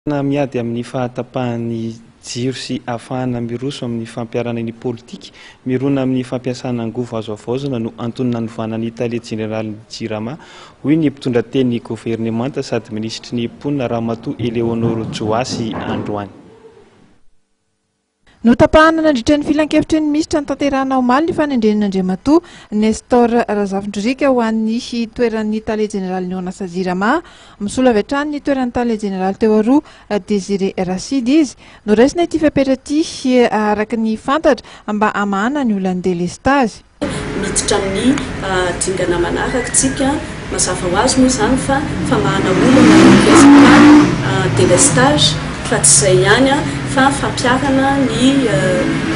Na miady amin'ny fahatapahan'ny jiro sy ahafahana miroso amin'ny fampiharana ny politika mirona amin'ny fampiasana angovo azo havaozina no antony nanovana ny tale jeneralin'ny Jirama, hoy ny mpitondra tenin'ny governemanta sady minisitry ny mponina Ramatoa Eleonore Johasy androany. Notapahana nandritra ny filankevitry ny minisitra notanterahina omaly ny fanendrena an'Andriamatoa Nestor Razafindroriaka ho an'ny toeran'ny tale jeneralin'ny orinasa Jirama. Misolo avy hatrany ny toeran'ny tale jeneraly teo aloha Désiré Rasidy izy. Noraisina ity fepetra ity araka ny fantatra mba hamahana ny olan'ny delestazy. Miditra amin'ny dingana manaraka isika, mazava ho azy moa izany fa famahana olana ny resaka délestage fa tsy izay ihany fa fampiharana ny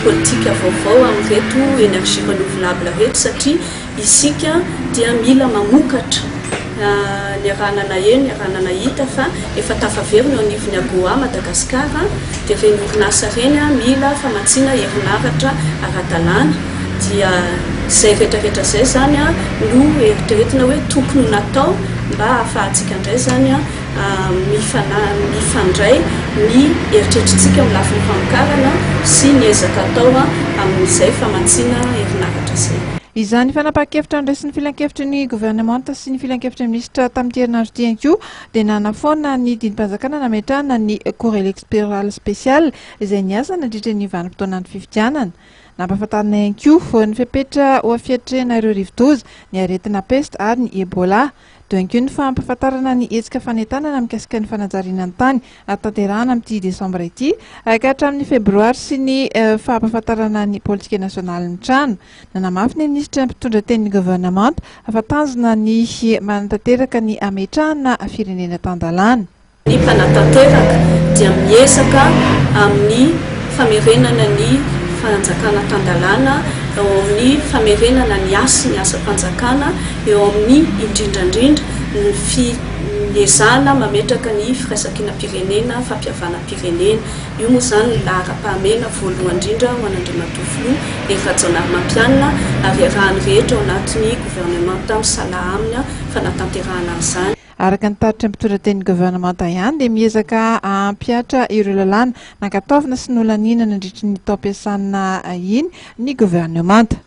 politika vaovao amin'ireto énergie renouvelable ireto satria Isika dia mila mamokatra. Niarahana naheno, niarahana nahita fa efa tafaverina eo anivon'ny AGOA Madagascar dia ireny orinasa ireny mila famatsiana herinaratra ara-dalàna. Dia izay rehetra rehetra izay izany no eritreretina hoe tokony ho natao mba hahafahantsika indray izany mifandray ny eritreritritsika amin'ny lafiny famokarana sy ny ezaka atao amin'izay famatsiana herinaratra izay. Izany fanapahan-kevitra noraisin'ny Filankevitry ny Governemanta sy ny Filankevitry ny Minisitra tamin'ity herinandro ity ihany koa dia nanafoana ny didim-panjakana nametrahana ny Cour électorale spéciale izay niasa nandritra ny vanim-potoanan'ny fifidianana. Nampahafantarina ihany koa ny fepetra ho fiatrehana ireo rivodoza, ny aretina pesta ary ny Ebola. Teo ihany koa ny fampahafantarana ny hetsika fanentanana mikasika ny fanajariana ny tany tanterahana amin'ity desambra ity ka hatramin'ny febroary sy ny fampahafantarana ny politika nasionalin'ny trano. Nanamafy ny minisitra mpitondra tenin'ny governemanta fa tanjona ny manatanteraka ny hametrahana firenena tan-dalàna. Ny mpanatanteraka dia miezaka amin'ny famerenana ny fanjakana tan-dalàna, eo amin'ny famerenana ny hasin'ny asam-panjakana, eo amin'ny indrindra indrindra ny fiezahana mametraka ny firaisankinam-pirenena, fampihavanam-pirenena. Io moa izany ny laharam-pahamehana voalohany indrindra ho an'Andriamatoa Filoha Hery Rajaonarimampianina ary iarahan'ny rehetra ao anatin'ny governemanta misalahy aminy fanatanterahana an'izany. Araka ny tatitra mpitondra tenin'ny governemanta ihany dia miezaka hampihatra ireo lalàna nankatoavina sy nolaniana nandritry ny taom-piasana iny ny governemanta.